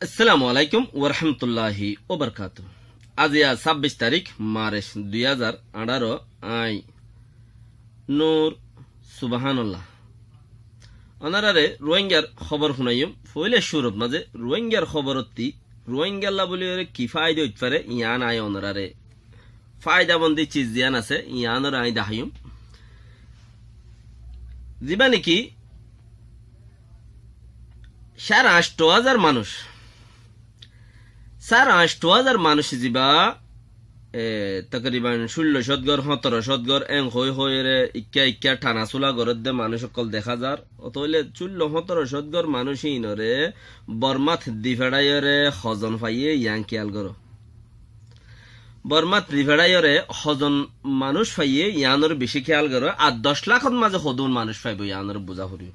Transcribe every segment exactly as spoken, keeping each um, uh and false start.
Assalamu alaikum warahmatulláhi wabarakátuhu. Aziya sábbic tarík Marc dui házar añçáro, añí Nur Subahánallah. Onoráre Ruáingar hóbor funaiyum. Foóila cúrur mazé Ruáingar hóborottí Ruáingalla bóli óre ki faida óit fare, yián añí onoráre faidabondí ciz ziyán asé, yiánoré añí daháiyum. Zibá néki sáre añctho házar manúic, sáre añctho házar manúic zibá, e, tokoriban cúllo cót gór, hóñtoro cót gór, en hoói hoói óre ikká ikká thana súla gorédde manúic ókkol dehá zar. Ótoile cúllo hóñtoro cót gór manúic iínoré Bormát di feçáiyoré hozon faiyé, yián kiyál goró. Bormát di feçáiyoré hozon manúic faiyé, yiánoré bicí kiyál goró. Ar doc lákot mazé hodún manúic faibóu, yiánoré buzá foribóu.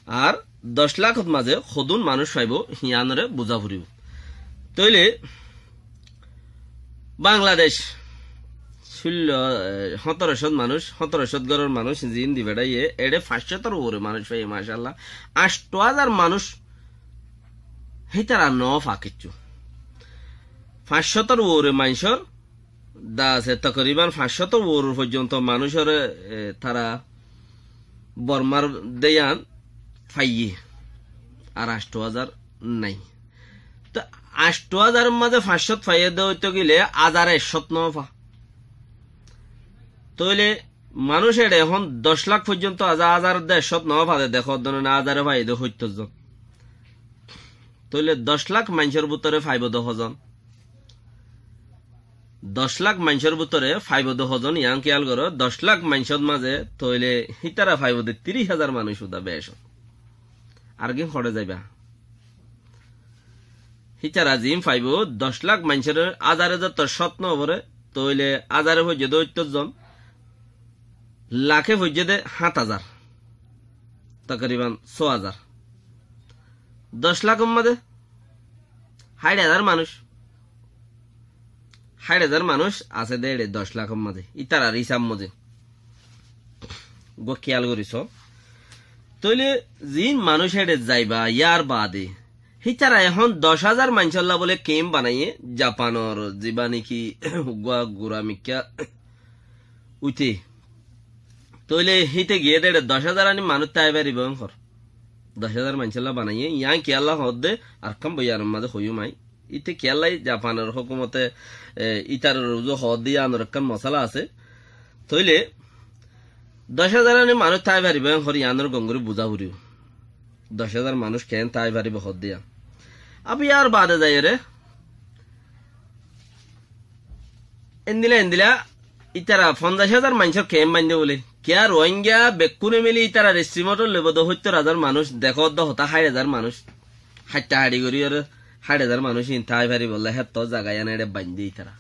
Ar doc lákot mazé hodún manúic faibóu, yiánoré buzá foribóu. Tóile Bangladec, cúllo, e, hóñtoro cót manúic, hóñtoro cót góror manúic ziín di feçáiye, eçé fañs cótor uore manúic faiyé, macállah. Añctho házar manúic, hítara noó fa kiccú. Fañs cótor uore maincór da asé, tokoriban fañs cótor uore foijjonto manúicoré, e, tara Bormár de yián faiyé. Ar añctho házar nái. Te añctho házaror mazé fañs cót faiyé de óito gile házare ek cót noó fa. Tóile manúic eçé ehón doc lák foijjonto asé, házar de ek cót noó fa de, dekó de no, házare faiyé de hóittor zon. Tóile doc lák maincór bútore faibóu de hozon? Doc lák maincór bútore faibóu de hozon, yián kiyál goró, doc lák maincór mazé tóile hítara faibóu de tiríc házar manúic uda bec. Ar gín hoçé zaibá? Hítara ziín faibóu, doc lák maincóre házare zeto cót noó foré, tóile házare foijjé de óittor zon, laké foijjé de háñt házar, tokoriban só házar. Doc lákor mazé háit házar manúic. Háit házar manúic asé de eçé doc lákor mazé. Ítarar hísab mozin. Uggúa kiyál gorí soó. Tóile ziín manúic eçé zaiba, yar baade hítara ehón doc házar maincólla bóle kemp banaiyé, Japanor zibá néki uggúa guramikká uite. Tóile híte giyé de eçé doc házar aní manúic tái faribóu en hoór. Doc házar maincólla banaiyé, yián kiyálla hoódde, Arkán boiyanor mazé hoiyúm añí. Íte kiyálla Japanor hókumote, e, ítarar uzu hoódde yiánor ekkán mosala asé. Tóile doc házar aní manúic tái faribóu en hoór, yiánor gom gorí buzá foribóu. Doc házar manúic keén tái faribóu hoódde yián. Abar yar baade zaiyóre endilla endilla ítara fonzaic házar maincór kemp baindé bóle. Kiyá Ruáinga bekkúne mili ítarar estimate loibóu de hóittor házar manúic, dekó de hotá háit házar manúic. Háitta háiçi gorí óre háit házar manúic iín tái faribólla hétto zaga yián eçé baindé ítara.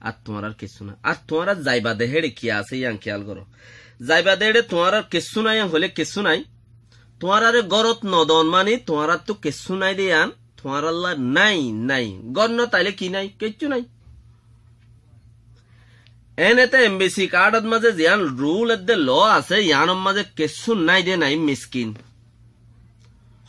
Ar tuáñrar kessú nái. Ar tuáñra zaiba de héçe ki asé yián kiyál goró. Zaiba de héçe tuáñrar kessú nái yián hoilé kessú nái. Tuáñrare górot nodon mani tuáñrattú kessú nái de yián tuáñralla nái, nái. Gór no taile ki nái? Kessú nái. Ene te embesi kaádot mazé ziyán rul edde lo asé, yiánor mazé kessú nái de nái miskin.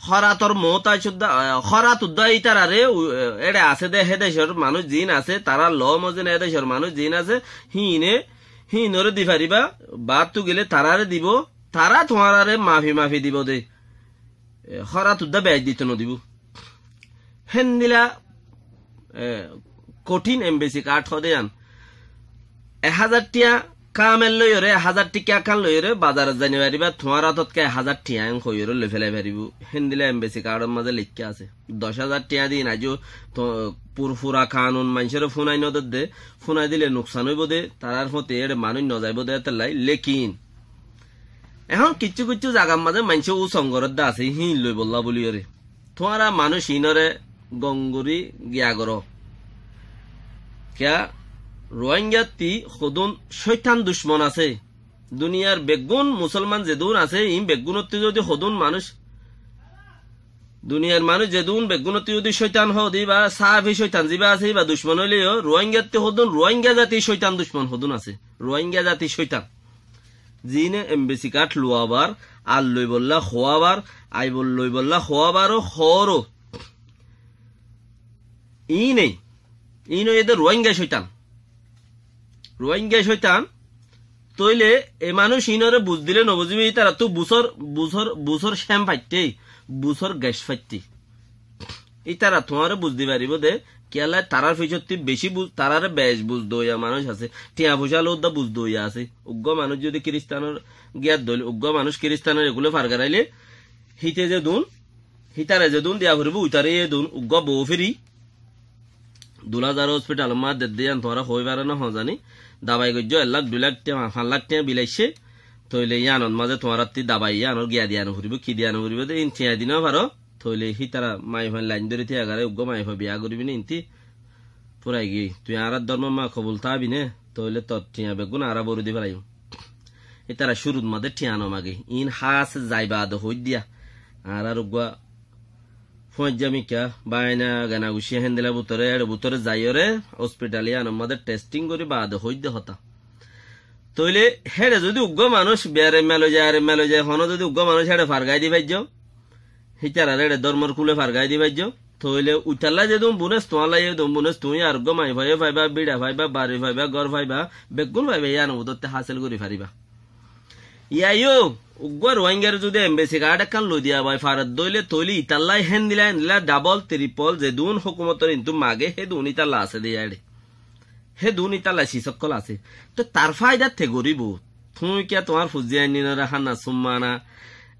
Hórator moóta cúdda, e, hórat uddá ítarare, u, e, éçe asé de hé decor manúic ziín asé, tará lo mozin hé decor manúic ziín asé, híine, híinoré di faribá, baáttu gile taráre dibou, tará tuáñrare mafi mafi dibou de. E, hórat uddá beac dito nodibóu. Héndilla, e, kothín embesi kaád hoó de yián. Ek házar thiañ kamel loiyóre, ek házar thiañ kán loiyóre bazarot zai no faribá, tuáñr átot ká ek házar thiañ en hoiyóre loi félai faribóu. Héndilla embesi kaáçor mazé leikká asé. Doc házar thiañ din aijjó to fur-, fura kanun maincóre fúnai nodedde, fúnai dile nuksan óibou de, tarár fúañti éçe manúic nozaibóu de étellai. Lékin ehón kiccú kiccú zagar mazé maincé úsong gorédde asé, híin loibollá bóliyoré. Tuáñra manúic iínoré gom gorí giya goró. Kiyá, Ruáingattí hodún cóitan ducmon asé. Duniyar beggún musólman zedún asé, iín beggúnottí zodi hodún manúic, duniyar manúic zedún beggúnottí zodi cóitan hoó de íba, sáfi cóitan zibá asé, íba ducmon óileyo, Ruáingattí hodún, Ruáinga zati cóitan ducmon hodún asé. Ruáinga zati cóitan. Ziíne embesi kaád luwabar, ar loibollá howabar, aibo loibollá howabaró hoóro. Iín ei, iín óiye de Ruáinga cóitan. Ruáinga cóitan, tóile e manúic iínoré buz dile nobuzíbo, ítarattú buzor, buzor, buzor cém faittí, buzor gaic faittí. Ítara tuáñre buz di faribó de, kiyólla tarár ficottí beci buz, taráre bec buz doiya manúic asé, thiañ foicá lódda buz doiya asé. Uggúa manúic zodi kiristanor giyat dóil, uggúa manúic kiristanor ekule fargaraile, híte zedún, hítare zedún diya foribó, uitare edún, uggúa bou firi, dul házar hospitalor mazé dedde yían tuáñra hoói faro né hoó zani, dabai goijjó ek lak, dui lak tiañ, fañs lak tiañ bilaicce, tóile yíanor mazé tuáñrattí dabai yíanor giya diya noforibó, ki diya noforibó de, iín thiañ di nofaro, tóile hítara maiyafuain lain dóri tíagaré, uggúa maiyafuá biya goribi né, iíntí furai giyói. Tui añárár dórmor mazé kobul tábi né, tóile tor thiañ beggún añára bóri di félaiyum. Ítara cúrut mazé thiañ nomage. Iín hás zai baade hoóiddiya. Añárár uggúa fúañijja mikká, báina, gena guccí héndila bútore, éçe bútore zaiyóre, hospital yíanor mazé testing gorí baade hoóidde hotá. Tóile héçe zodi uggúa manúic biyaremma loizai, aremma loizai, honó zodi uggúa manúic héçe fargái di faijjó, hítarar éçe dórmor kúle fargái di faijjó, tóile uitallá zedún bunés tuáñlla yé edún bunés tuñí ar uggúa maiyafuaye faiba, bíça faiba, bari faiba, gór faiba, beggún faiba, yían udotte hásil gorí fariba. Yaiyo, uggúa Ruáingar zodi embesi kaáth ekkán loi diya bái faredde óile, tóile itallá héndila héndila dhabol, tiripol, zedún hókumotor intú mage, hédun itallá asé de yáre. Hédun itallá sis ókkol asé. Te tar fáida te goríbou. Tuñí kiyá tuáñr fuain ainnínoré hána súmmana,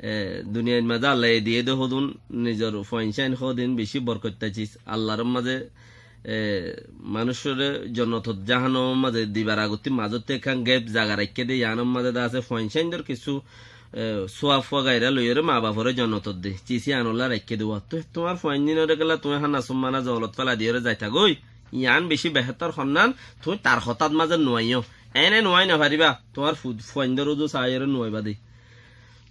e, duniyair mazé Allaye diyé de hodún, nizor fuain sáin hodún bicí borkoitta sis. Allar mazé e, manúicoré jonnotot jahanamor mazé dibar agottí mazóttu ekkán gép zaga raikké de, yíanor mazé de asé fuain sáindor kissú, e, suaf wagaira loiyóre maa baforé jonnotot de, sis yíanolla raikké de. Wá, tuáñr fuain ainnínoré kiyólla tuñí hána súmmana zoolot féla diyóre zaitagói, yían bicí behétor honnán, tuñí tar hotát mazé nuaiyó. Ene nuai nofaribá, tuáñr fu-, fuaindor uzu saiyóre nuaiba de.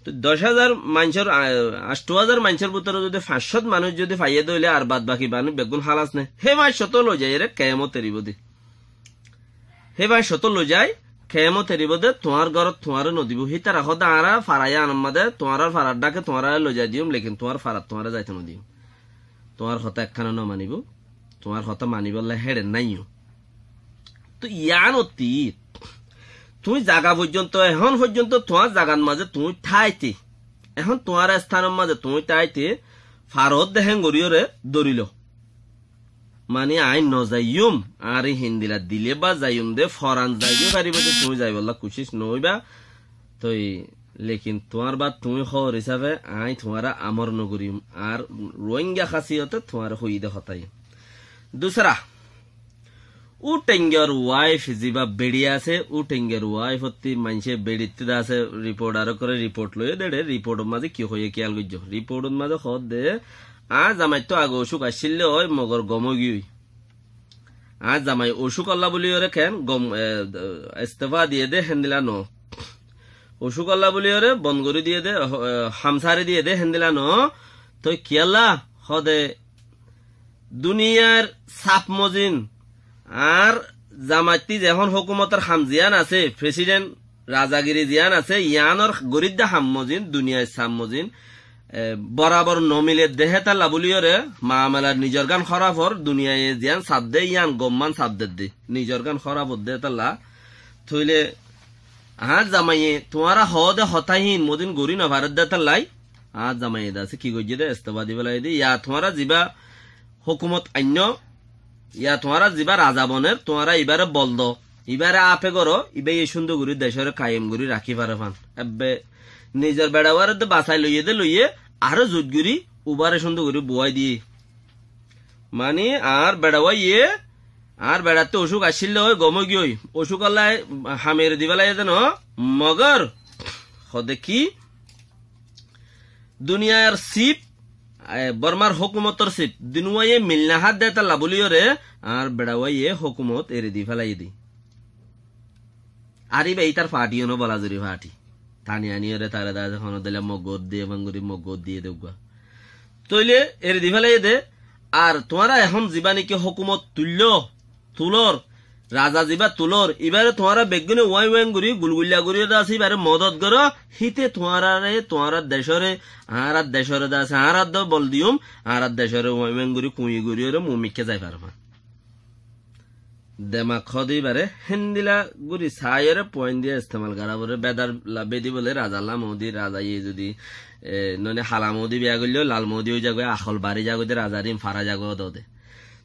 Toi doc házar maincór, a, añctho házar maincór bútore zodi fañs cót manúic zodi faiyé de óile ar bad baki manúic beggún hálas né. Hé fañs cót loizai ere kemot eribó de. Hé fañs cót loizai kemot eribó de, tuáñr górot tuáñre nodibó. Hítara hoó de añára fara yíanor mazé, tuáñrar farar dháke tuáñre loizai diyum, lekin tuáñr farat tuáñre zaito nodiyum. Tuáñr hotá ekkáno nomanibó, tuáñr hotá manibólla héçe náiyo. Toi yíanottí tuñí zaga foijjonto, ehón foijjonto tuáñr zagat mazé tuñí táite, ehón tuáñr estánor mazé tuñí táite, faródde héngoríyoré dóriló. Mani aññí nozaiyúm, añáre héndila dilé bá zaiyúm de, foran zaiyó faribó de, tuñí zaibólla kucíc noóiba. Toi, lekin tuáñr bát tuñí hoór hísafe aññí tuáñre amor nogoríyum. Añár Ruáinga hásiyote tuáñre hoiyí de hotá yían. Dusára, Wu Thaingor waif zibá beçi asé, Wu Thaingor waif ottí maincé beçittí de asé, riport aró koré riport loiyé de, riport mazé ki hoiyé kiyál goijjó. Riport mazé hoódde, añár zamaittú age ocúk accíl de ói, mogor gom óigiyoi. Añár zamai ocúkolla bóliyoré ken gom, e, estefa diyé dé héndila noó. Ocúkolla bóliyoré bon gorí diyé dé, e, ham sári diyé dé héndila noó. Toi kiyólla hoóde duniyair saf mozin, añár zamaittí zehón hókumotor ham ziyán asé, president razagiri ziyán asé, yiánor gorídde ham mozin, duniyair saf mozin, e, borabor nomiledde hétalla bóliyoré, maamalar nizorgán hórafor, duniyaye ziyán safdé, yián gommán safdedde, nizorgán hórafoddé hétalla. Tóile, añár zamaiye tuáñra hoóde hotá híin modin gorí nofaredde hétallái, añár zamaiye de asé ki goijjé dé, estefa di félaiyé dé, ya tuáñra zibá hókumot ainnó, ya tuáñra zibá raza boner, tuáñra ibáre bol do, ibáre ápe goró, ibáye cúndor gorí decóre kaiyem gorí rakí fare fán. Ebbe nizor beçawáre dé basai loiyé dé loiyé, aró zuit gorí, ubáre cúndor gorí buwái diyé. Mani, añár beçawáiye, añár beçattú ocúk accíl dé ói, gom óigiyoi, ocúkolla ham eri di félaiyé dé noó, mogor, hoóde ki, duniyair sif, e, Bormar hókumotor sif, dinuwáye mil nahádde hétalla bóliyoré, añár beçawáiye hókumot eri di félaiyé dé. Ar íba ítar fathi óno bolazuri fathi. Tani aniyoré taré dase honó dile moggót diye, fanguri moggót diye dé uggúa. Tóile eri di félaiyé dé, ar tuáñra ehón zibá néki hókumot tuilló, tulór, Raza zibá tulór, ibáre tuáñra beggúne uáin uáin gorí gulguilla gorí de asé, ibáre modot goró, híte tuáñrare, tuáñrar decóre, añárar decóre de asé, añárar dó bol diyum, añárar decóre uáin uáin gorí kuñi gorí ore mumikká zai farfán. Demak hóde ibáre héndila gorí saiyóre puáin diya estemal gorá foré, bedar la-, bedi bole raza lamodi, raza iye zodi, e, none halamoudi biya goilló, lalmoudi ói zagói, akol bari zagói de, raza rin fara zagói de.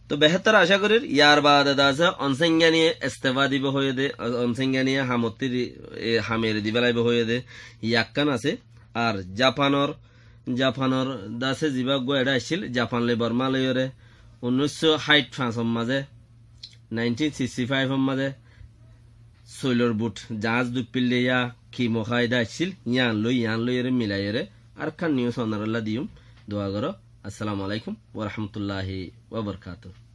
Tó behétor acá gorír, yar baade de asé Onsenganiye estefa dibo hoiyé de, Onsenganiye hamottir, e, hamere di félaibo hoiyé de, yakkán asé. Ar Japanor, Japanor de asé zibá uggwá eçé accíl, Japan loi Borma loiyóre, unnúic cót háit fañsor mazé, nineteen sixty five or mazé, soilor but, jaáñs duppil de yá, ki mokaida accíl, yían loi, yían loiyóre milaiyóre, ar ekkán news onorálla diyum, dua goró. Assalamu alaikum wa rahmatullahi wa barakatuhu.